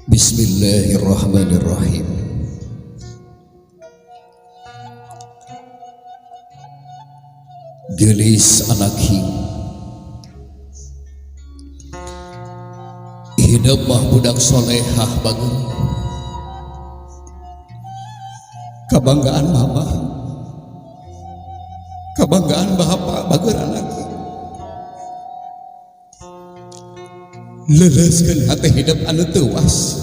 Bismillahirrahmanirrahim. Geulis anak king, hidup mah budak solehah bagus, kabanggaan mama, kabanggaan bapak. Bager anak, leleuskeun hati hidup anu teuas,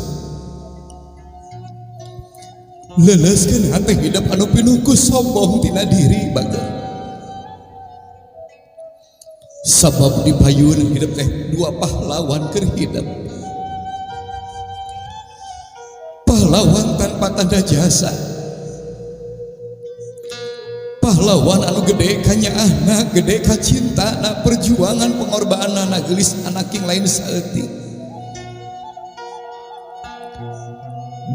leleuskeun hati hidup anu pinuh ku sombong tina diri. Bager, sabab di payun hidup teh dua pahlawan keur hidup, pahlawan tanpa tanda jasa, pahlawan anu gede kanya anak, gede ka cinta na, perjuangan, pengorbanan anak. Geulis anak yang lain saeutik.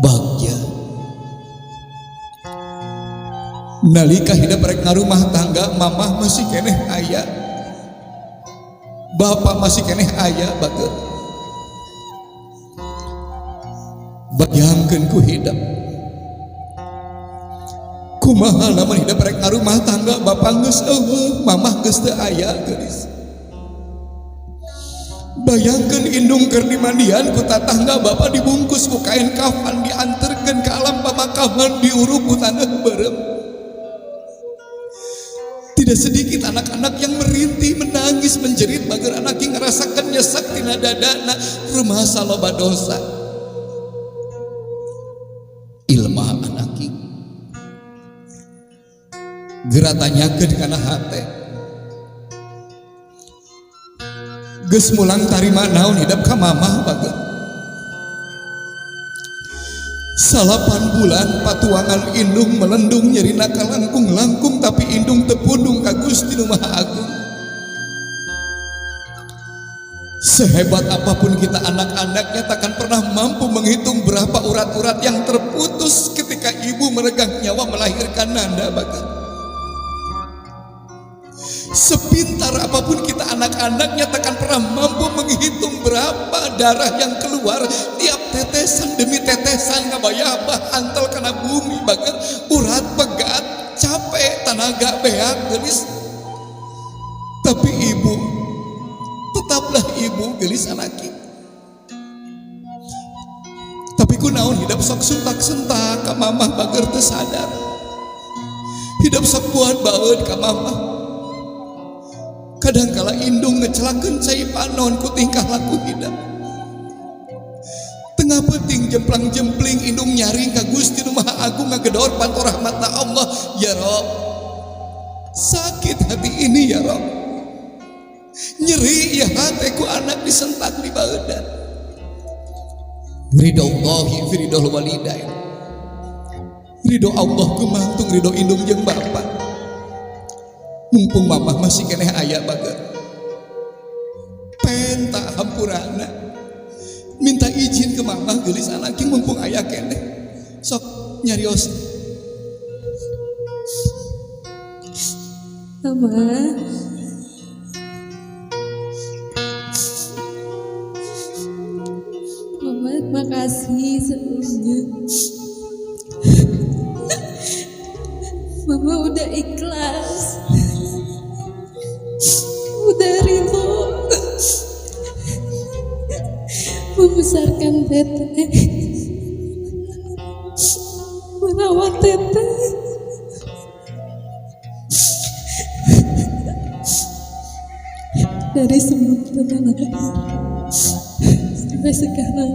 Bagja nalika hidup rek ngarumah tangga, mamah masih keneh aya, bapak masih keneh aya. Bager, bayangkeun ku hidup kumaha lamun hidup rek ngarumah tangga, bapak geus euweuh, mamah geus teu aya. Geulis, bayangkeun indung keur dimandian ku tatangga, bapak dibungkus ku kain kafan, dianterkeun ke alam pamakaman, diuruk ku tanah beureum. Tidak sedikit anak-anak yang merintih, menangis, menjerit. Bager anak yang ngerasakan nyesak tina dadana, rumasa loba dosa. Ilma anak, geura tanyakeun kana hate, geus mulang tarima naon hidup ka mamah? Bager, 9 bulan patuangan indung melendung, nyerina kalangkung-langkung, tapi indung teu pundung ka Gusti Nu Maha Agung. Sehebat apapun kita anak-anaknya, takkan pernah mampu menghitung berapa urat-urat yang terputus ketika ibu meregang nyawa melahirkan Nanda. Bahkan sepintar apapun kita anak-anaknya, takkan pernah mampu menghitung berapa darah yang keluar tiap tetesan demi tetesan ngabayabah antel kana bumi. Bahkan urat pegat, capek, tenaga beak. Geulis, tapi ibu tetaplah ibu. Geulis anaki, tapi kunaon hidup sok sentak-sentak ka mamah? Bager, teu sadar hidup sok buat baeud ka mamah. Kadang kala indung ngecelakeun cai panon ku tingkah laku hidup. Tengah peuting jemplang jempling, indung nyaring ka Gusti Nu Maha Agung, ngagedor panto rahmatna Allah. Ya Rob, sakit hati ini, ya Rob, nyeri ya hatiku, anak disentak, dibaeudan. Ridho Allahi fi ridho walidain. Ridho Allah gumantung ridho indung jeung bapak. Mumpung mamah masih keneh aya, bager, penta hampurana, minta izin ke mamah. Geulis anak, mumpung aya keneh, sok nyarios. Mama. Mama, makasih sebelumnya. Mama udah ikhlas. Udah ridho membesarkan Teteh, merawat Teteh dari sebelum Teteh lahir sampai sekarang.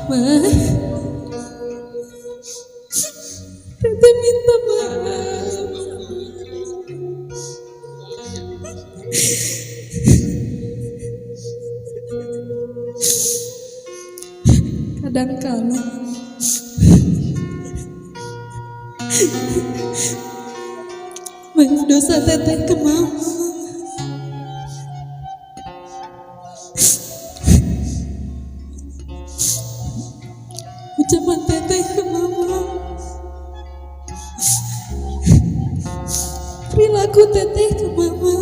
Ma, Teteh minta maaf. Kadang kala banyak dosa Teteh ke Mama. Ucapan Teteh ke Mama, perilaku Teteh ke Mama.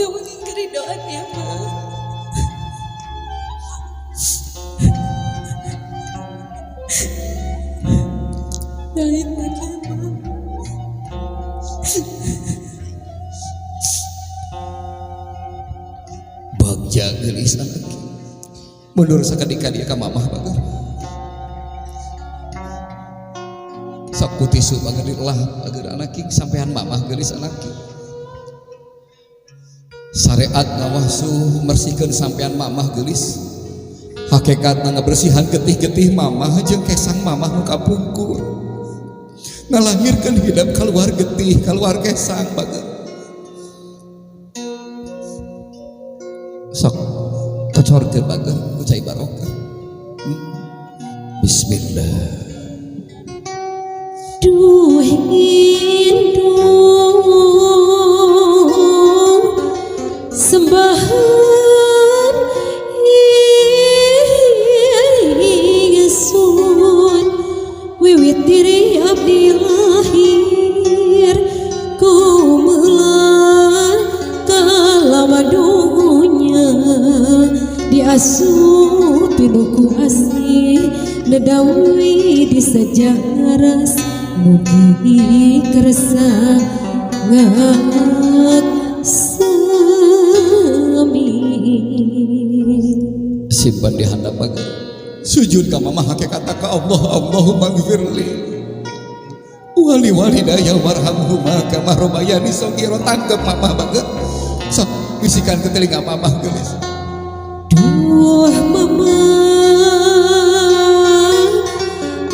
udah mengingkari doa ya, Ma. Lain lagi, Ma. Bagja geulis anak. Mundur sakedik dia ka mamah bager. Sok ku tisu bager dilelap bager anak king sampean mamah geulis anak king. Syariat ngawasuh mersihkeun sampean mamah geulis. Hakikatna ngabersihan getih-getih mamah jeung kesang mamah nu kapungkur. Ngalahirkeun hidup keluar getih, keluar kesang bager. Sok kocorkeun bager ku cai barokah. Bismillah. Duh indung sembahan Yesun wiwit diri abdi lahir kumelan kalawa dunya diasup pinuku asih nedawi di sejaras mugi kersa ngak sami. Simpan di handap bager. Sujud ka mamah hakikat ka Allah, Allahumma gfirli wali walidayya warhamhuma kama rabbayani shaghira. Tangkep mamah bager. Sok bisikan ke telinga mamah geulis. Duh mama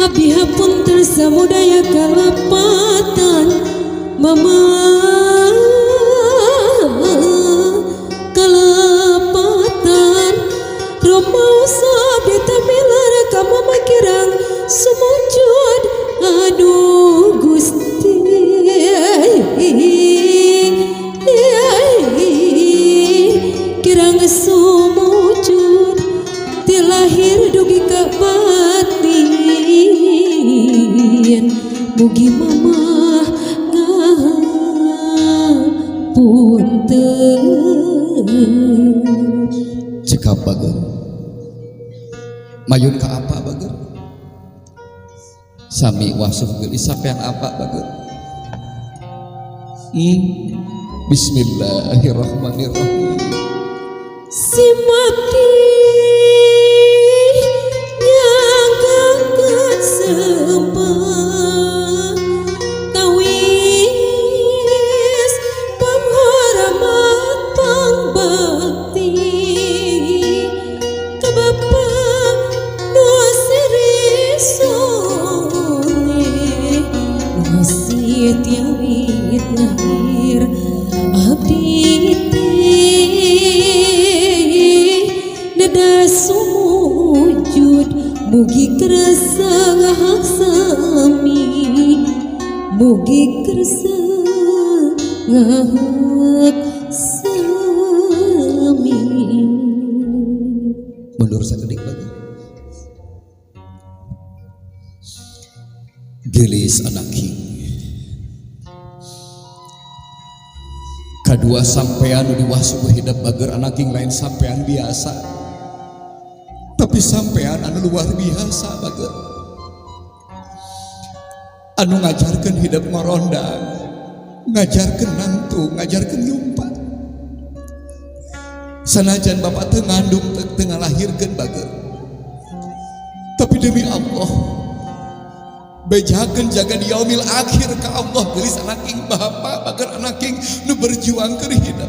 abdi hapunten samudaya kalapatan mama kalapatan rumaosa abdi tamilar ka mama kirang sumujud aduh Gusti kirang sumujud ti lahir dugi ka batin mugi mama ngapunten. Cekap bager. Mayun ka apa bager? Sami wasuh geulis sampean apa bager? Bismillahirrahmanirrahim. Simabdi nyanggakeun sempah tawis panghormat pangbakti ka Bapa nu sri soleh nu setiawit lahir abdi teh neda sumujud mugi kersa ngahak sami mugi kersa ngahak sami. Mundur sakedik bager. Geulis anak king. Kadua sampean nu diwasuh hidup bager anak king lain sampean biasa. Tapi sampean anu luar biasa bager. Anu ngajarkeun hidup ngorondang, ngajarkeun nangtung, ngajarkeun nyumpat. Sanajan bapak teu ngandung teu ngalahirkeun bager. Tapi demi Allah bejakeun jaga di yaumil akhir ka Allah geulis anak king bapak bager anak king nu berjuang keur hidup.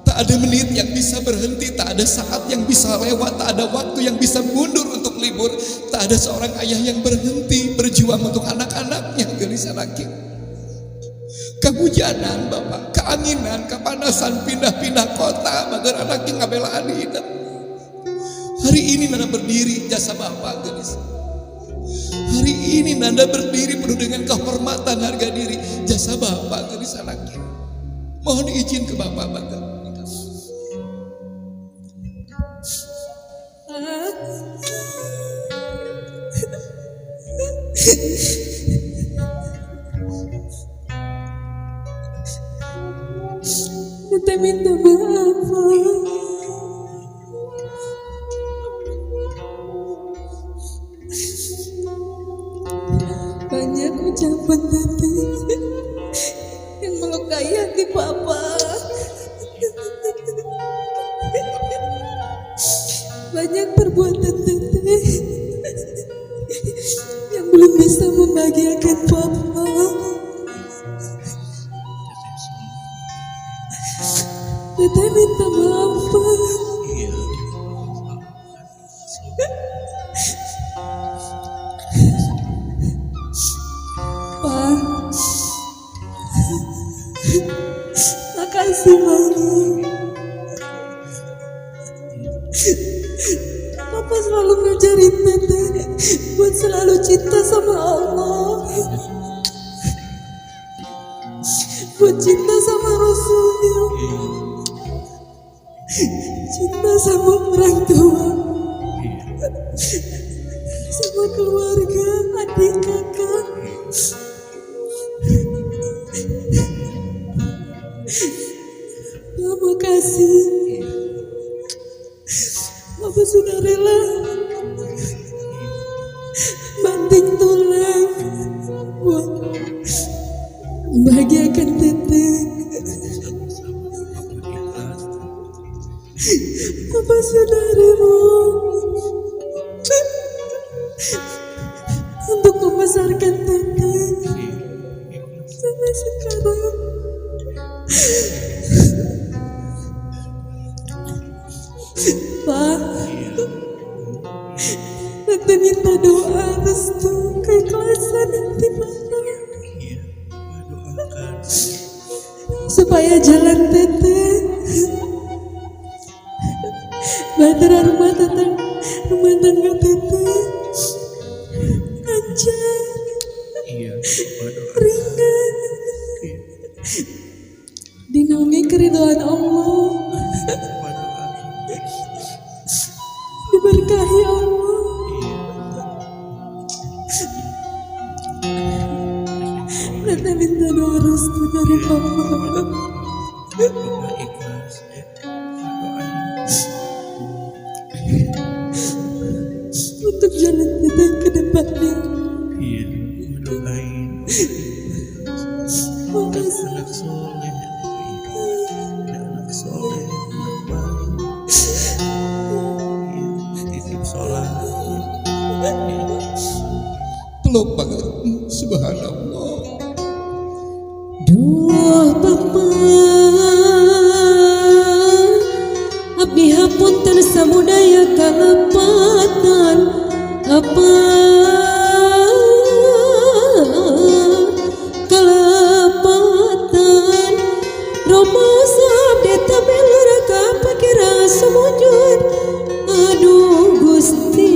Tak ada menit yang bisa berhenti, tak ada saat yang bisa lewat, tak ada waktu yang bisa mundur untuk libur, tak ada seorang ayah yang berhenti berjuang untuk anak-anaknya geulis anak king. Kehujanan bapak, keanginan, kepanasan, pindah-pindah kota bager anak king ngabelaan hidup. Hari ini Nanda berdiri jasa bapak geulis. Hari ini Nanda berdiri penuh dengan kehormatan harga diri jasa bapak geulis anak king. Mohon izin ke bapak bager. Teteh Minta maaf, Pak. Banyak ucapan Teteh yang melukai hati Papa. Banyak perbuatan Teteh yang belum bisa membahagiakan Papa. Teteh minta maaf, Pak. Iya. Pak, makasih banyak. Papa selalu ngajarin Teteh buat selalu cinta sama Allah, buat cinta sama Rasulnya, cinta sama orang tua, sama keluarga, adik, kakak. Terima kasih. Papa sudah rela banting tulang buat membahagiakan Teteh. Sama-sama, Papa ikhlas. Papa sudah rela untuk membesarkan Teteh sampai sekarang. Pak, Teteh minta doa restu keikhlasan nanti Papa, Iya, Papa doakan. supaya jalan Teteh, bahtera rumah tangga Teteh lancar, Iya, Papa doakan. Ringan, dinaungi keridhaan Allah, Papa doakan. Diberkahi Allah. Teteh minta doa restu dari Papa. Papa ikhlas ya. Papa doain. Untuk jalan Teteh ke depannya. Iya, Papa doain. Makasih. Anak soleh. Iya, anak soleh, anak baik. Iya, titip sholat. Iya. Peluk banget. Subhanallah. Duh Papa, abdi hapunten samudaya kalepatan, apa kalepatan Roma abdi tabeler kapakira sumujud. Aduh Gusti,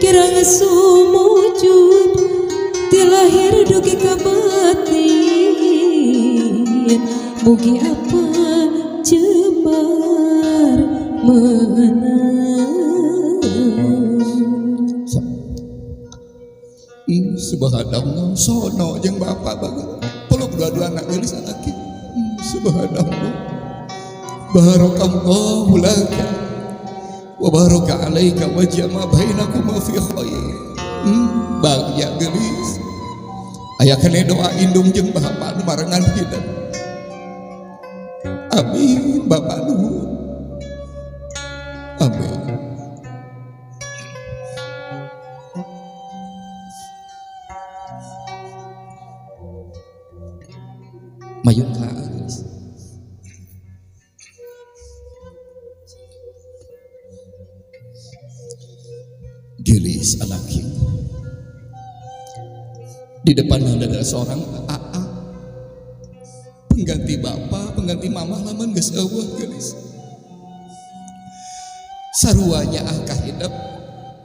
kirang sumujud ti lahir dugi ka batin, mugi apa jembar meunang. Subhanallah, sono jeung bapak bagus. Peluk dua-dua anak geulis anak. Subhanallah. Barakallahu laka wa baraka alaika wa jama bainakuma fi khair. Bagja geulis. Aya keneh doa indung jeung bapak nu barengan hidup. Amin, Bapak nuhun. Amin. Mayun ka geus. Gelis anak. Di depan Anda adalah seorang AA, pengganti bapak, pengganti mama lamun geus euweuh gelis. Sarua nyaah ka hidep,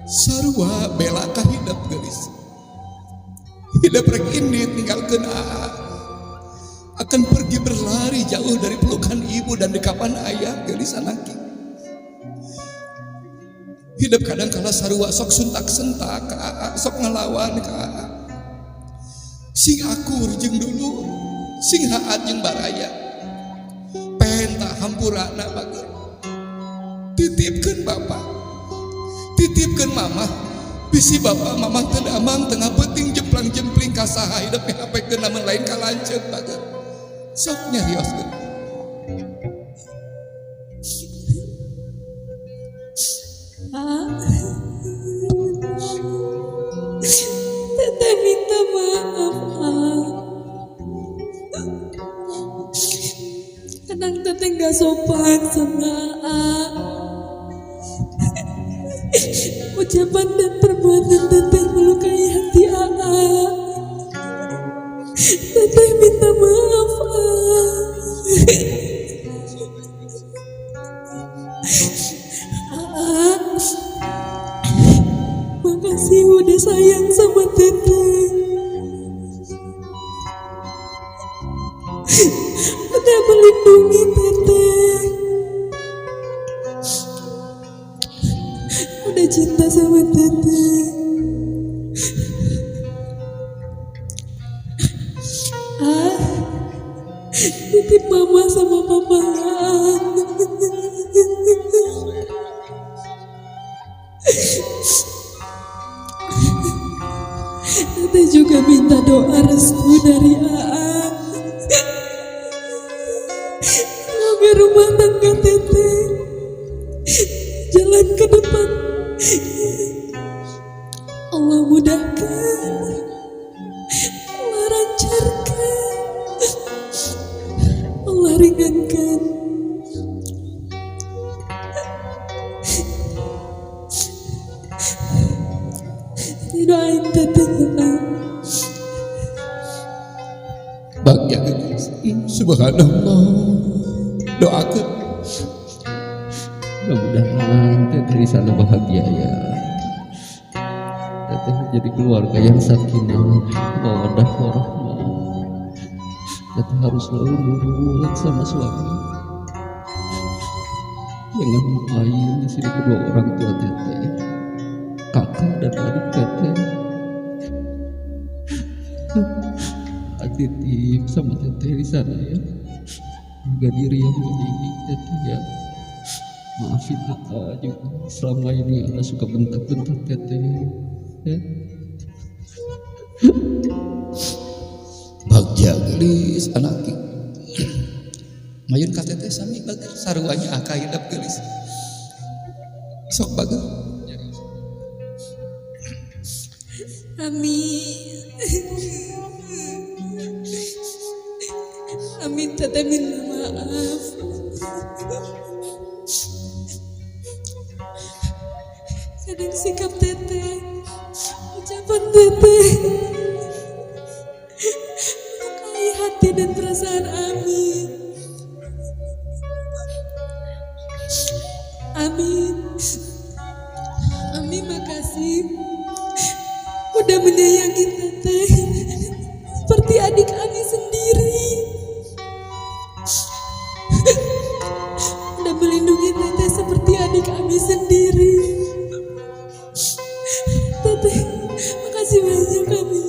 sarua bela ka hidep gelis. Hidep rek indit ninggalkeun AA, akan pergi berlari jauh dari pelukan ibu dan dekapan ayah gelis anaki. Hidup kadang kala sarua sok suntak sentak ka AA, sok ngelawan ka AA. Sing akur jeung dulur, sing haat jeung baraya. Penta hampurana bager. Titipkeun bapak, titipkeun mamah. Bisi bapak mamah teu damang tengah peuting jemplang-jempling ka saha hidup mihapekeun namun lain ka lanceuk bager. Sok nyarioskeun. Ah. Teteh minta maaf, ah. Kadang teteh nggak sopan sama A. Ucapan dan perbuatan teteh melukai hati AA. Teteh minta maaf, A. AA, makasih udah sayang sama teteh. Udah melindungi teteh. Udah cinta sama teteh. Ah, titip mama sama papa ya. Teteh juga minta doa restu dari AA. Semoga rumah tangga teteh jalan ke depan Allah mudahkan, Allah lancarkan, Allah ringankan. Doain teteh ya. Bagya subhanallah, doakan. Mudah-mudahan teteh di sana bahagia ya. Teteh jadi keluarga yang sakinah, mawaddah warahmah. Teteh harus selalu nurut sama suami. Jangan lupain di sini kedua orang tua teteh, kakak dan adik teteh. Titip sama teteh di sana ya. Jaga diri yang baik teteh ya. Maafin kakak juga selama ini Allah suka bentak-bentak teteh ya. Bagja gelis anak mayun ka teteh sami bager saruanya aka hidap gelis. Sok bager. Amin. Amin, teteh minta maaf. Kadang sikap teteh, ucapan teteh melukai hati dan perasaan Amin. Amin. Amin, makasih udah menyayangi teteh seperti adik Ami sendiri. Udah melindungi teteh seperti adik Ami sendiri. Teteh, makasih banyak Ami.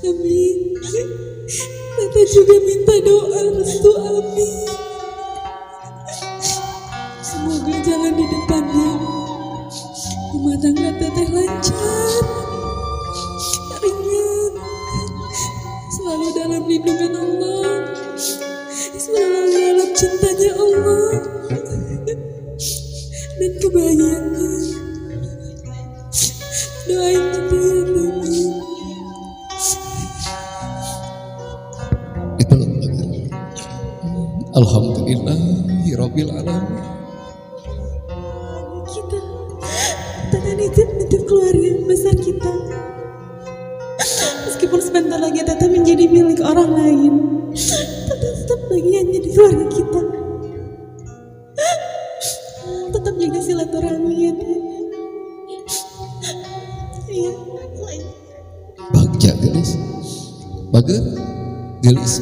Amin. Teteh juga minta doa restu Ami. Semoga jalan di depannya rumah tangga teteh lancar, ringan, selalu dalam lindungan Allah, selalu dalam cintanya Allah dan kebahagiaan. Doain teteh ya Nabi. Dipeluk lagi. Alhamdulillahirabbil alamin. Kita teteh nitip keluarga besar kita. Meskipun sebentar lagi teteh menjadi milik orang lain, teteh tetap bagian jadi keluarga kita. Tetap jaga silaturahmi ya Teh. Iya. Bagja gelis. Bager gelis.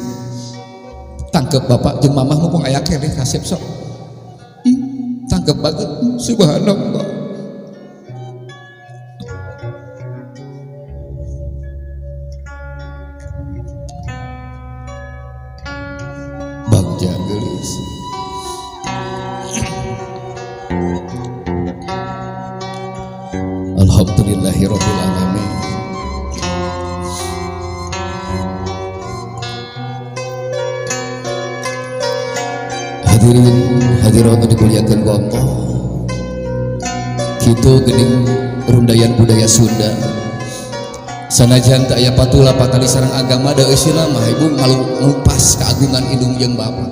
Tangkep bapak jeung mamah mumpung aya keneh kasep sok. Tangkep bager. Subhanallah. Alhamdulillahirabbil alamin. Hadirin hadirat dimuliakeun ku Allah. Kitu geuning rundayan budaya Sunda. Sanajan teu aya patula patali sareng agama, da eusina mah ibu ngalupas keagungan indung jeung bapa.